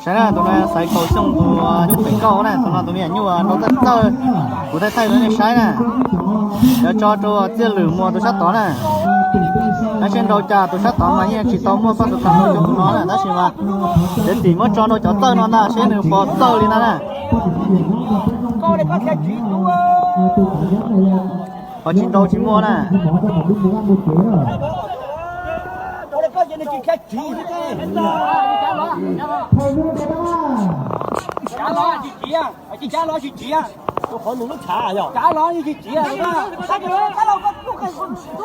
Saib na, tus no Xaiv Kaus Xyooj tus cov pem kauj na, tus no tus me nyuam nyuj nrau txawj txawj, kuv thaij thaij rau nej saib na. Yuav tso rau Txiaj Lwm Muas tus sab tod na. Tab sis nrau cas tus sab tod mas yeej tsis tau muaj paj tus tau rau tus no na, tab sis mas yuav tim muab tso rau cov txawj no ntag seb nws puas txawj li ntag na. Ho tsis nrau tsis muaj na.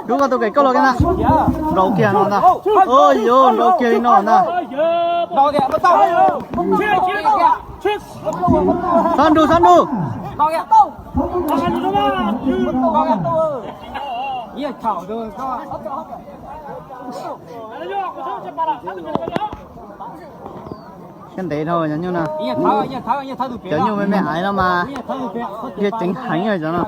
Rub koj tus kawm kauj los kiag na. Nrau kiag no ntag. Ua yuav nrau kiag li no ntag. Txhob nrug, txhob nrug. Siab ntev dhau cov nyuj no. Cov nyuj me me aiv no mas thiaj ceev heev cov no.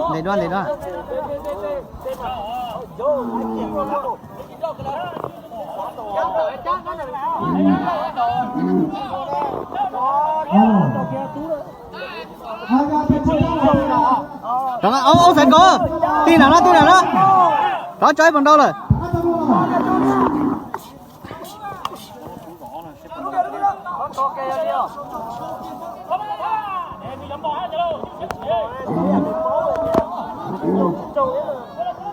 Ntes duab, ntes duab. Rov qab, Xaiv Kaus, tig nram no, tig nram no. Rov tso ib puas nrau lawm.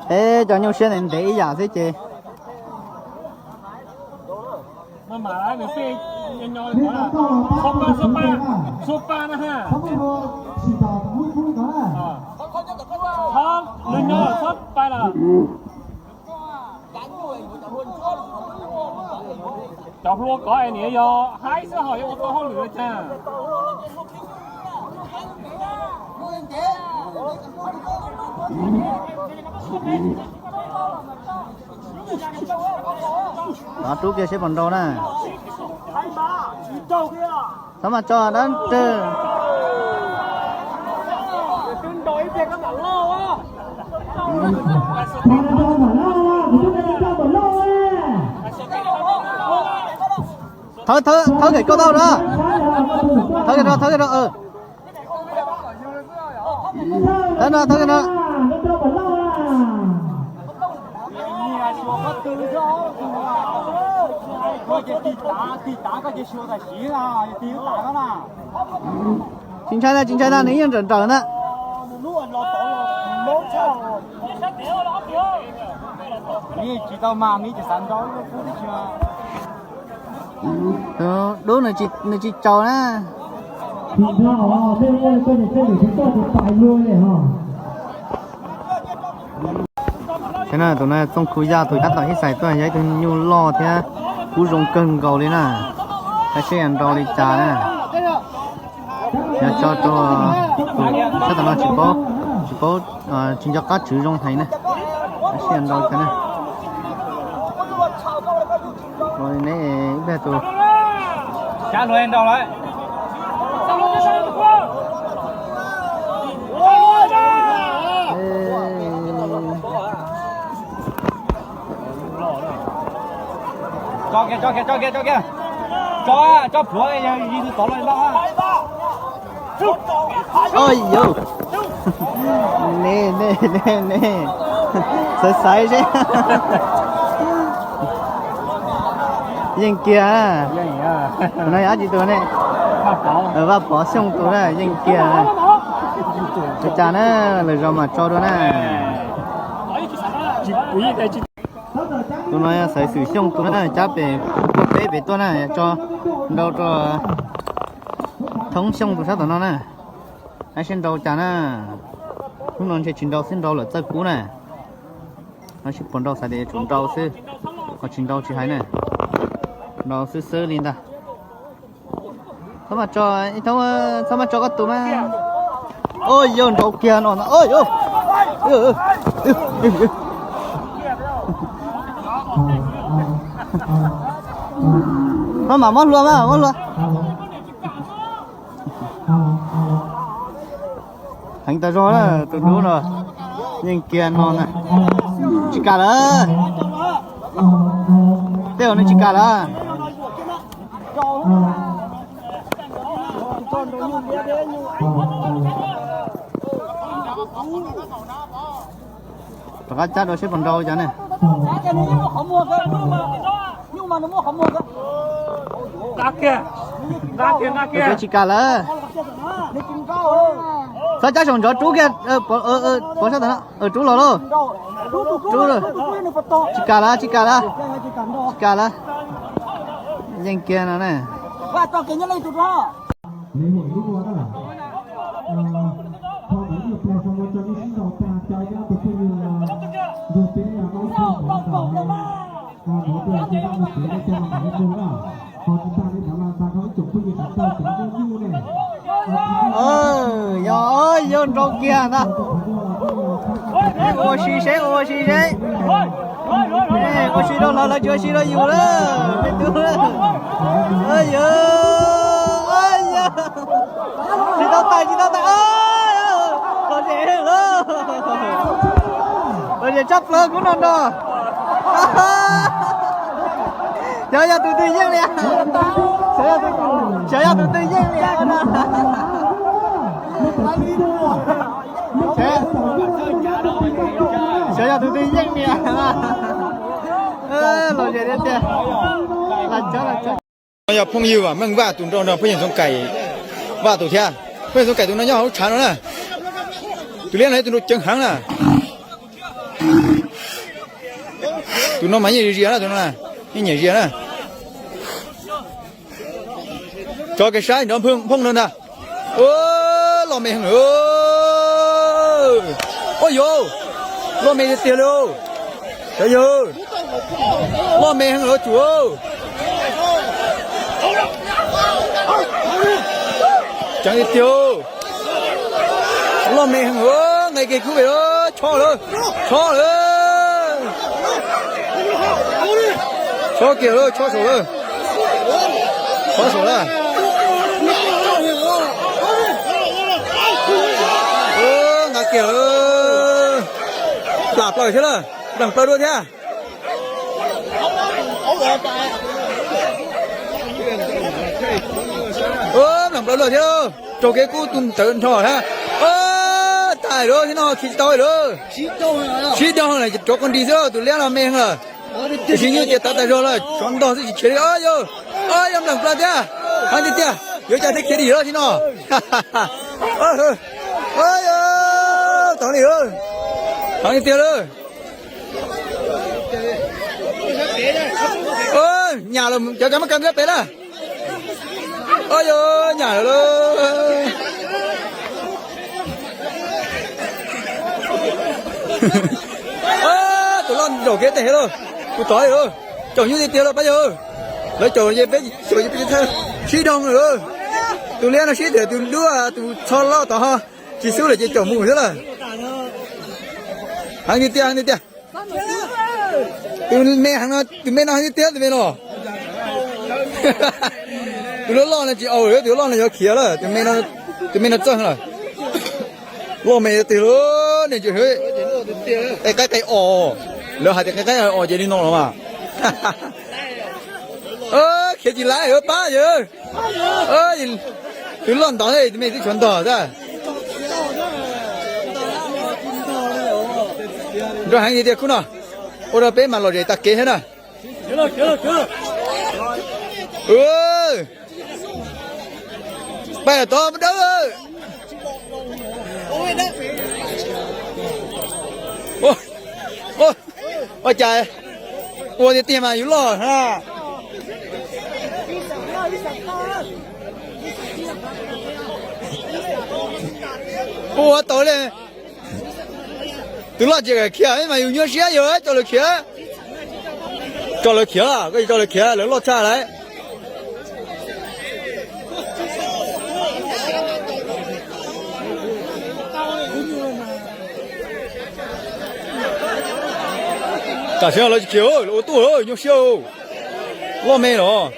Peb cov nyuj siab ntev ntev ib yam xwb ces. Cov hluas kov es niam yog haib xwb ho yuav ua tau hauj lwm li cas. Rov rub kiag seb puas nrau na. Txhob mas tso dab rwg. Thawb, thawb, thawb kawm kauj tau na. Thawb kiag rau, thawb kiag rau. Thawb no, thawb kiag no. Tsis ntshai na, tsis ntshai na, nws yeej nrawm nrawm na. Dub nws tsis tsaus na. Saib na, tus no Txooj Khu Yaj tus tab tom ib xais tuaj yog ib tug nyuj loj thiab kub zoo kawg nkaus li na. Saib seb yog nrau li cas na. Yog tso rau tus sab tom no tsis paub, tsis paub, tsis nco qab tswv zoo heev na. Saib seb yog nrau li cas na. Neb ib pliag tus Tso, tso pluav, yog tus tod los loj. Oj yau, nej, nej, nej, nej, xaiv xaiv seb. Yeej kiag. No yog dab tsi tus ne? Vaj Pov Xyooj tus na, yeej kiag. Ua cas na, lwm zaus mam tso dua na. Tus no yog Xaiv Xwm Xyooj tus na, cab pem, tuaj peb pem tuaj na, tso nrau rau Thoob Xyooj tus sab tom no na. Saib seb nrau cas na. Hnub no ntshe tsis nrau xwb, nrau lawm txawj kub na. Saib seb puas nrau, xav tias yuav tsum nrau xwb, ho tsis nrau tsis hais na. Nrau xwb xwb li ntag. Txhob mas tso, txhob mas tso koj tus mas. Oj yau, nrau kiag no na. Maj mam muab hlua, maj mam muab hlua. Heev tas zog na, tus dub no yeej kiag no na. Tsis kam lawm. Tej zaum nws tsis kam lawm. Rov qab cab dua seb puas nrau cov ne. Tsis kam lawm. Txhob cab saum ntsov, rub kiag, pov sab tod no, rub los lauj. Rub. Tsis kam lawm, tsis kam lawm. Tsis kam lawm. Yeej kiag no ne. Yog, yog nrau kiag ntag. Ua si seb, ua si seb. Ua si rau lawv, lawv tsis ua si rau yus lawm, me tub. Yog, tsis tau tais, tsis tau tais. Lom zem lawm. Lom zem tshaj plaws kub no no. Xyov yog tus twg yeej li. Xyov yog tus twg yeej li. Xyov yog tus twg yeej li. Lom zem tiag tiag. Yog phooj ywg Meej Vaj tus nrau nrog phooj ywg Ntxoov Kaim Vaj tus thiab. Phooj ywg Ntxoov Kaim tus no nyob hauv tshav no na. Tus liab no yog tus nrau ceev heev na. Tus no mas yeej zias na, tus no na, yeej nyiam zias na. Tso kev saib nrov phooj no ntag. Loj me heev. Ua yog, loj me tiag tiag li. Cov yawg, loj me heev los tsum. Ceev tiag tiag. Loj me heev, nqe kiag kub pem, chob lawm, chob lawm. Chob kiag lawm, chob saum lawm. Chob saum lawm. Nqa kiag lawm. Plam plaws thiab lawm, npleem plaws dua thiab. Npleem plaws dua thiab, raug kev kub tus ntawd nrho thiab. Tag lawm, thiab no khi tsis tau lawm. Sib raug lawm, rov qab nti xwb, tus liab no me heev lawm. Tiam sis nyuj ces tav tas zog lawm, tsov ntog xwb tsis khiav li. Yog, yog npleem plaws thiab. Heev tiag tiag, yuav cas thiaj khiav dim lawm thiab no. Tau li, heev tiag lawm. Nyam lawm, cov kav muab kaw ntiab pem na. Yog nyam lawm lauj. Tus loj zaum kev tes lauj. Tus tod lauj, caum nyuj tiag tiag lauj pab yawg. Lawv caum ces peb caum ces peb thawj sib doog lawm. Tus liab no sib tias tus duab tus tsho loj tod ho tsis xub lawm ces caum mus thiab lawm. Heev tiag tiag, heev tiag tiag. Tus me heev no, tus me no heev tiag tiag tus me no. Tus loj loj no tsis aus, tus loj loj no yuav khiav lawm, tus me no txawj lawm. Loj me tiag lauj, nej ntsia, qe qaib qe os, lawv hais tias qe qaib qe os ces li no los mas. Khiav tsis laib pab yawg. Tus loj ntog, tus me twb tshuav ntog xwb. Nrov heev li tiag khub no, ua rau peb mas lom zem tag kev thiab na. Pab tod dawb. Ua cas ua tiag tiag mas yus loj na. Ua tau li. Tus loj ces khiav mas yus nyuaj siab yog tso lawv khiav. Tso lawv khiav, koj tso lawv khiav, lawv loj tshaj lawm. Tam sim no lawv tsis khiav, lawv ua tuaj, nyuaj siab. Loj me los.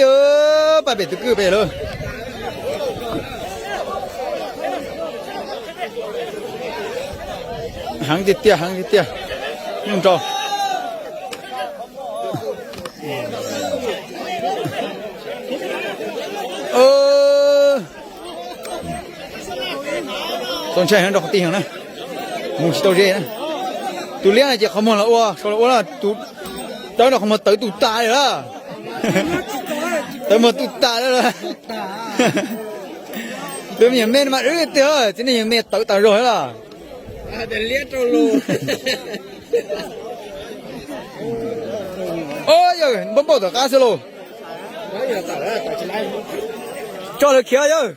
Yog pab pem tus kwj pem lawm. Heev tiag tiag, heev tiag tiag. Nyuj nrau. Txaus ntshai heev rau qhov tij heev na. Mus tsis tau ze na. Tus liab no ces qhov muag los ua, sau los ua na, tus dawb no qhov muag tawv tus tas li lawm. Tawv muag tus tas lawm. Tus me nyuam me no mas wb tiag, txiv neej me tawv tas zog lawm. Yog npauj npauj tom qab xwb lauj. Tso lawv khiav yawg.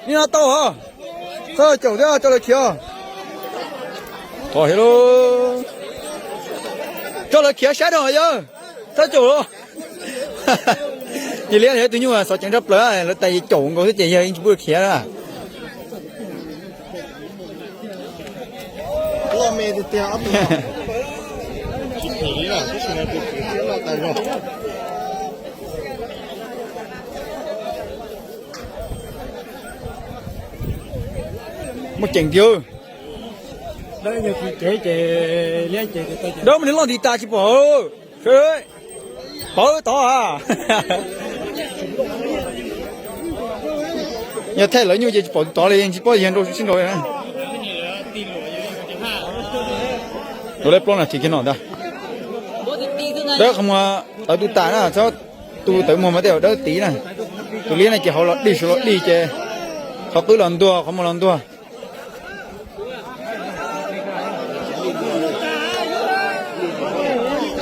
Nim no tau hos. Txhob caum thiab, tso lawv khiav. Tso lawv khiav saib rau yawg. Txhob caum. Yog liab yog ib tug nyuj xov ceev tshaj plaws, lawv tais caum nkaus xwb ces yawg yeej tsis pub khiav na. Muaj ceem tiag. Dawb mas nws loj nti tas tsis pom. Pom tod a. Yog thaij lawv nyuj ces tsis pom tus tod li, yeej tsis paub yog nrau sib nrau. Dua leb plaub nas this kiag no ntag. Dawb qhov muag tawv tus tas na, txhob tu tawv muag mas tej zaum dawb tid na. Tus liab no ces hauv los dig, saum los dig ces qhov qwb los ntuag, qhov muag los ntuag.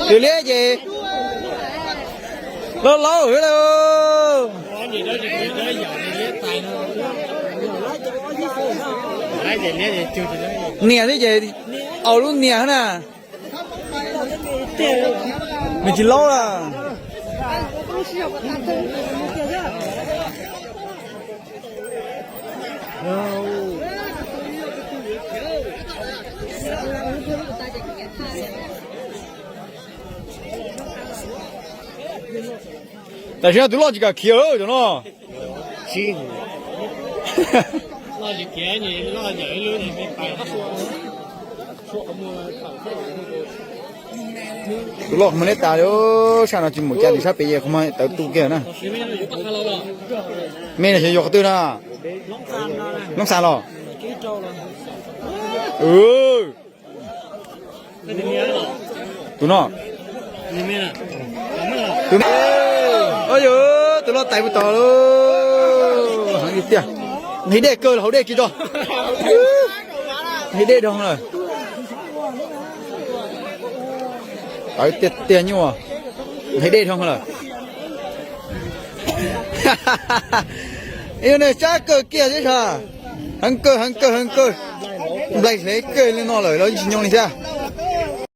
Tus liab ces laub laub xwb lauj. Nias xwb ces aus lub nias na. Nws tsis laub lawm. Tam sim no tus loj tsis kam khiav cov no. Tus loj qhov muag liab tas li, sab no tsis mus cas li, sab pem ces qhov muag tawv tu kiag na. Me no xyov yuav qhov twg na? Loob Xas los? Tus no. Tus no. Yog tus loj tais puas tom lawm. Heev tiag. Nqhis dej kawg los haus dej kiag tso. Nqhis dej dhau lawm. Tawv tiag tiag nyuj, nqhis dej dhau lawm. Yog nws sab kawg kiag thiab sa. Heev kawg, heev kawg, heev kawg. Nplaig hle kawg li no lawm los tsis nyoo li thiab.